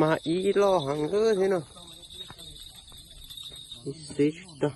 Mas ib loj heev thiab no. Ib xib tsis tau.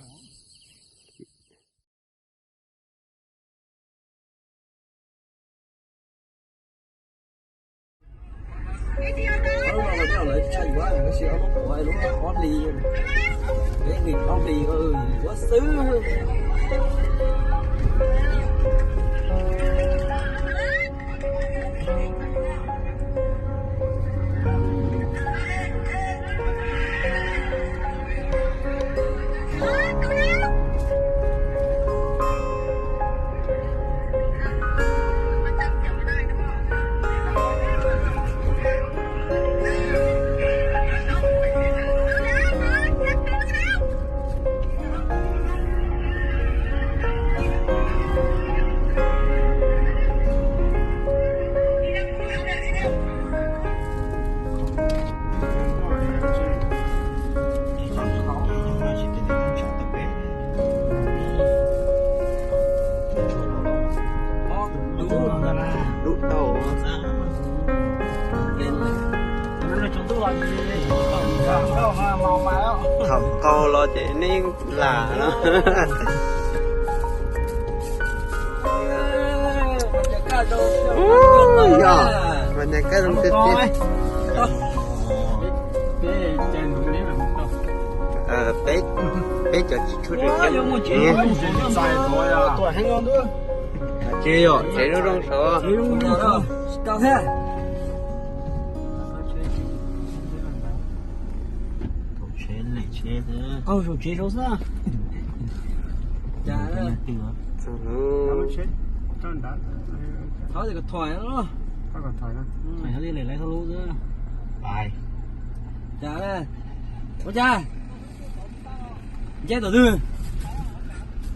Lub tau. Thaum qaug los ces nej yeej lam no. Yog, mas nyas kaj zoo tiag tiag. Peb, peb cov tsis tshua tseem ceeb. Tsev yom, tsev zoo zoo saud. Qaug saum tsev saud xwb. Thov kom thov, thov kom lawv lawv thov lub xwb. Cas, ua cas, nce tom twg?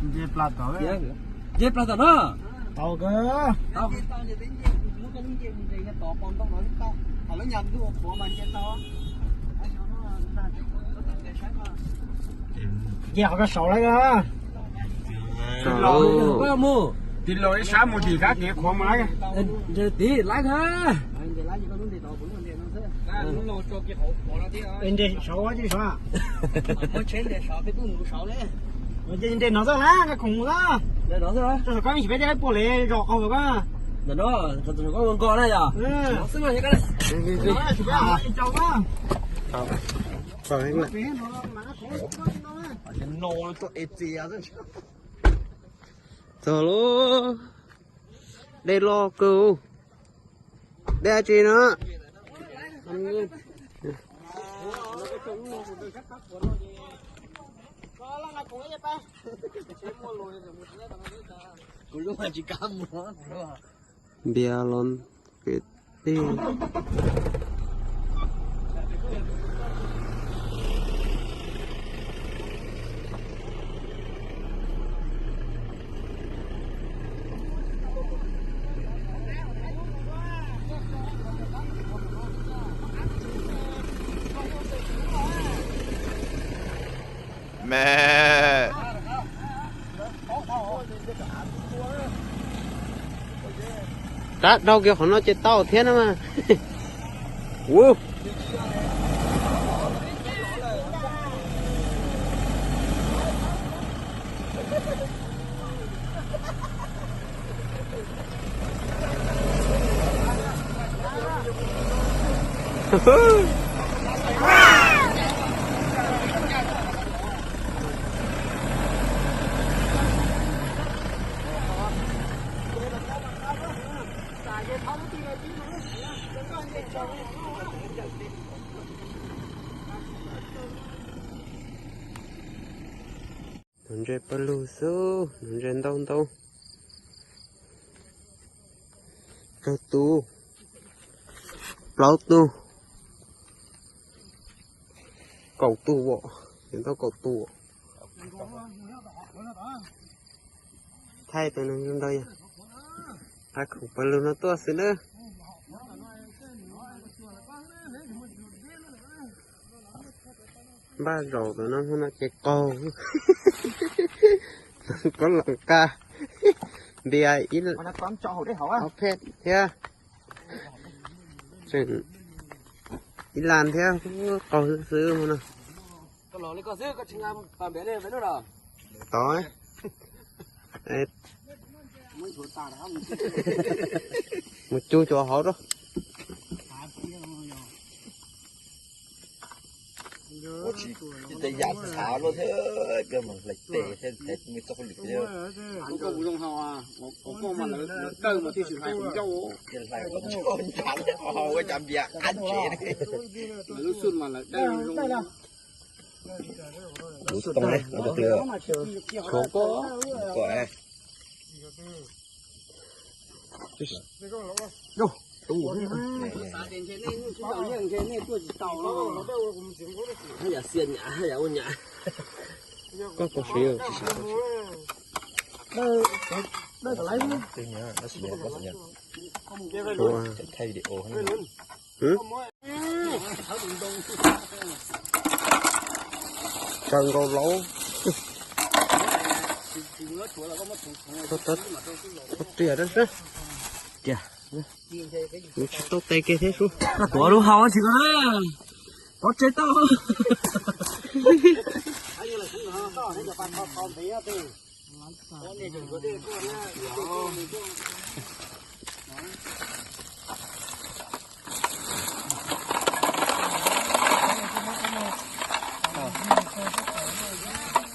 Nce plas tom no. Tau kawg. Nce qhov ko saud lawm. Tiv laug ib sab mus tim kab kev qhuav mus lawm. Tiv laib kawg. Nres saud, nres saud. Nres no xwb na, nqa khoom mus na. Tso saum koj me ntsis peb thiaj puas li zos qaug koj. Ntawm no, saum koj nkaus na yom. Txog lawm. Dej loj kawg. Dej dab tsi no? Npias los kev dej. Me, rab dhau kiag qhov no ces tau thiab no mas. Ua, Nuv ntses pawg lug xwb, nuv ntses ntau ntau. Rau tus, plaub tug, kaum tug, ntau kaum tug. Thaij tus neeg zoo nraug yog qab khoom pawg lug no tuaj xwb na. Npaj zaum tus no hnub no ces qaug. Koj los nqa npias ib ob phej thiab. Tseem Ib las thiab, qaug xwb xwb no. Tod, mus cug cov hauv rau. Tes yam xav luaj thiab, koj mas hlais tes thiab, tes me txoj hauj lwm thiab. Koj mus zoo hauv, koj mas lawv dawj mas tib si hlais qhov ncauj, hlais qhov ncauj, ua cas npias qab tsev. Lub xub mas lawv dawj zoo. Kuv too ne, kuv tus kws. Tshuav koj. Koj. Haj yam xiab nyam, haj yam ua nyam. Koj puas siv? Tsaws nkaus lauv. Riam da, kuv tsis tau tes kiag thiab sub. Koj tuav lub hau tsis koj, pov tseg tau.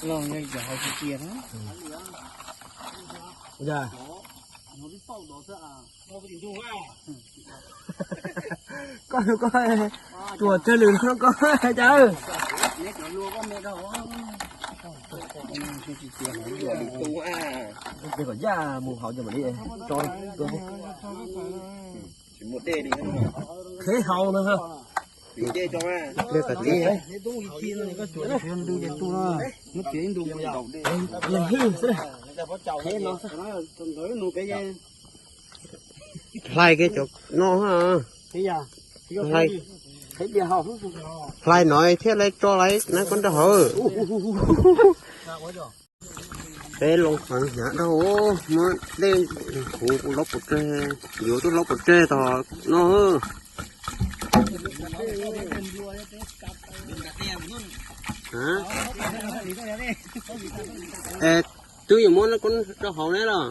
Los yog cov hauv tsis tias na. Koj, koj tuam tsawg lwm no koj cas. Kom yaj mus hauv cov mam li tso. Qheb hau no. Pliag kom tib. Ntws ces tu no, muab txiav ib ntu. Qheb no xwb. Hlais kiag cov no. Hlais, hlais no thiaj li tso lawm na koj nrog hauv. Peb loo feev hnyav dhau, muab dej huv laub pov tseg, yuav tuaj laub pov tseg tom no. Es twb yuav muab koj rau hauv ne los?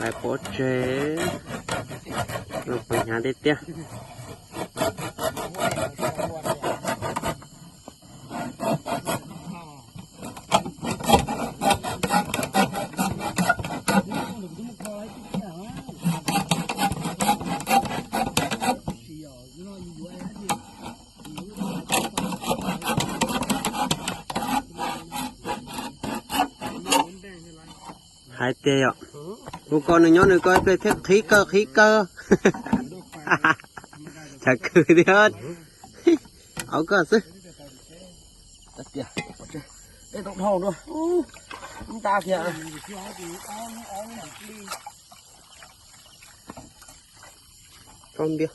Hais pov tseg, loo feev hnyav tiag tiag. Hais tias yom, kuv kom nws nyob nws ko ib pliag thiab qhib kawg qhib kawg. Tshav kawg thiab. Auv koj xwb. Dej tau dhau dua. Nta kiag. Tso npias.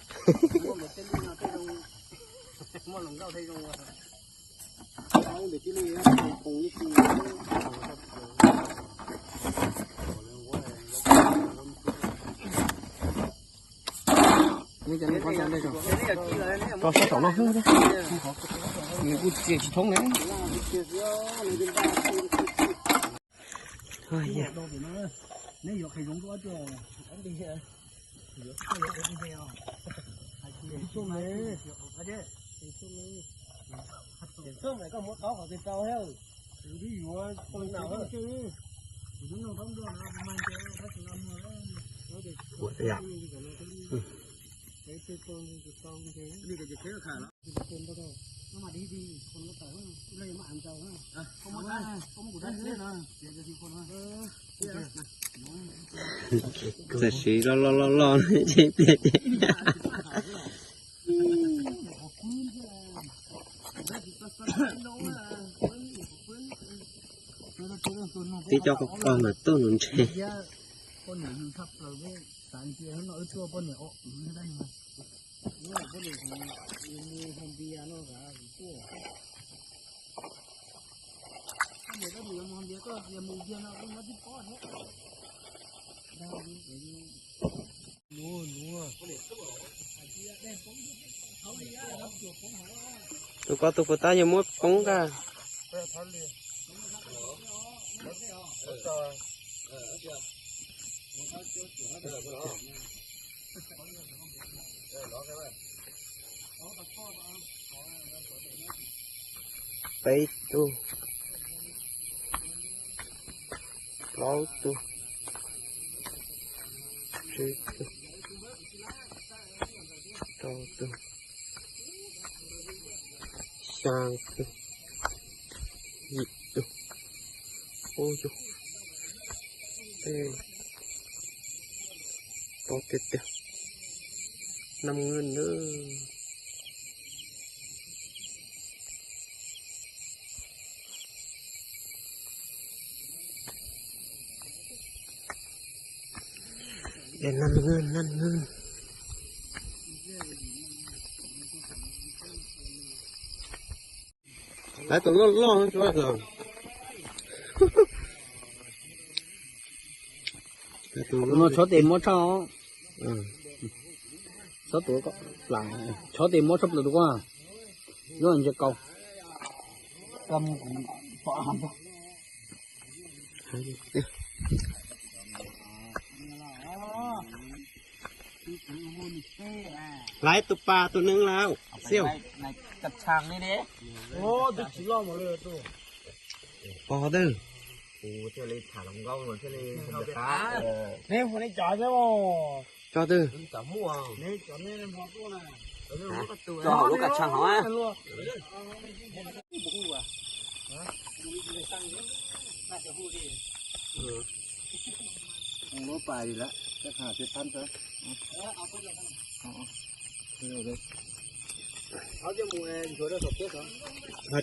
Tso sab saum no xwb. Nws kuj txiav tsis thoob ne. Ua ib yam. Txawm siv loj loj loj loj tsis pliag ces. Tib co qog qog mas tuaj nws ntshe. Tus ko tus puas tab yuav muab poob ntag. Peb tug, plaub tug, tsib tug, rau tug, xyaa tug, yim tug, ub tug, peb, plaub tiag tiag, năm nghìn nữa. Để năm nghìn, năm nghìn. Lawv tus loj loj no. Tus no tshov tes muab tshaj. Tshov tus, tshov tes muab tshaj plaws tus ko. Lub ntsia kaus. Lawv tus pas tus neeg lawm xwb. Pog twg? Tso twg? Tso hauv lub kas tshee hauv. Lub pas lawm, tsis pab tso. Ho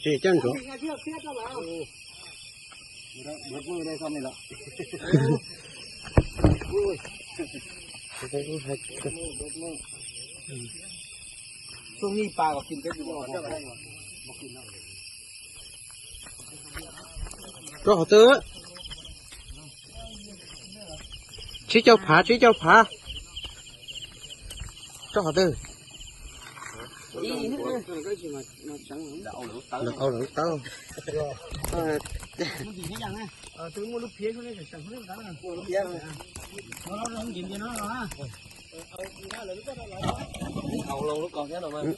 tsis coj ntsuav. Rau qhov twg? Tsib caug phav, tsib caug phav. Rau qhov twg? Lawv au lawv tawb.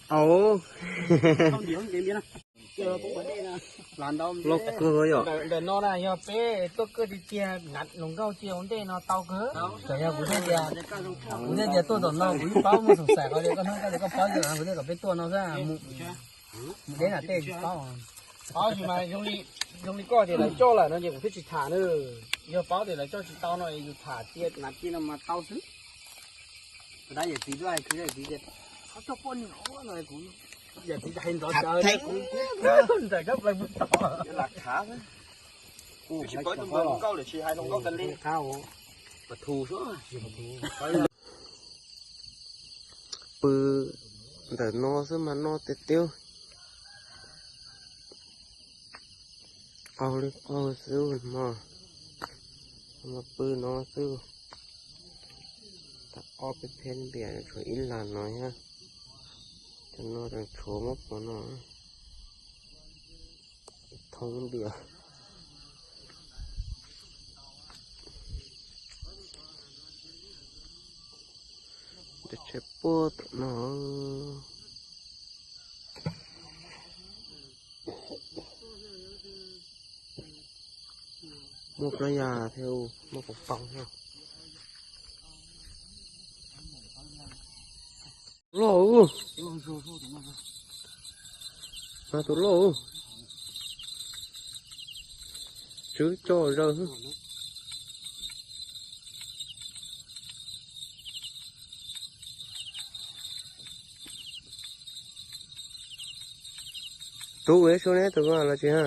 Au. Loj kawg yom. Ntawm no na yog peb tuaj kawg tiag tiag, hluas nkauj cia ua ntej no tau kawg. Txawm yog kuv thiaj tias, kuv thiaj tias tuaj tom no kuv yeej paub, muaj xoom xaim qhov tias koj hnub koj tias koj paub yog kuv thiaj kom peb tuaj no xwb. Mus deb nram tej tsis paub. Paub tsis mas zoo li koj tias lawv coj lawm no ces kuv thiaj tsis tham na. Yog paub tias lawv coj tsis tau no yus tham cia na, cia no mas tau xwb. Tab yawm txiv twb hais khwv, yawm txiv tias, qhov coj poj niam no kuv, yawm txiv hais ntxov tsawv, ntawm cov plaws mus tom. Lam khav xwb. Twb tsis paub tus npawg hluas nkauj lawm tsis hais hluas nkauj tas li. Pw ntawm no xwb mas noj tiag tiag. Qaug li qaug xwb no, mas pw no xwb. Tag ob peb pheb npias tshuav ib lag no thiab. Cov no tseem tshuav muab pov no. Thoob npias. Cov tsheb puag tom no. Muaj plab yas thiab, muaj qos paus thiab. Loj, mas tus loj, tswv tso zaws. Tus ua su ne tus ko los tsis ha.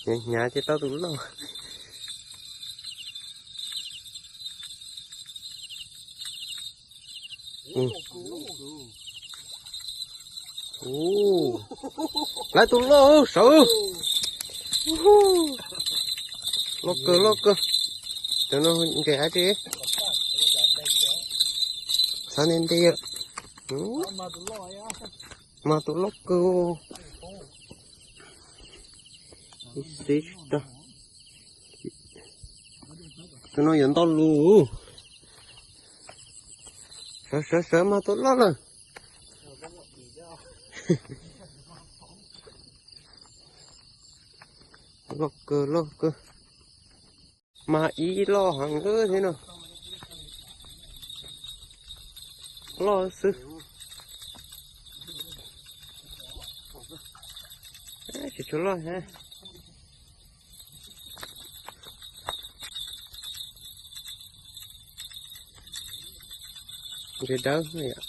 Hnyav hnyav ces tau tus loj. Ub, lawv tus loj sawv. Loj kawg loj kawg. Cov no nqes dab tsi? Txhob nte nte yom. Mas tus loj kawg. Ib xib tsis tau. Tus no yuav ntau lus. Sawv sawv sawv mas tus loj lawm. Loj kawg loj kawg. Mas ib loj heev thiab no. Loj xwb. Tsis tshua loj thiab. Ntses dawb no yom.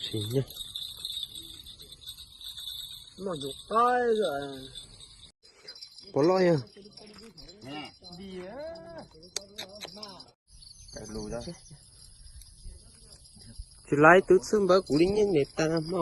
Sim nyog. Puas loj yog? Tsis laib tub txhwb npawb kuv li nyiaj ntes tag hmo.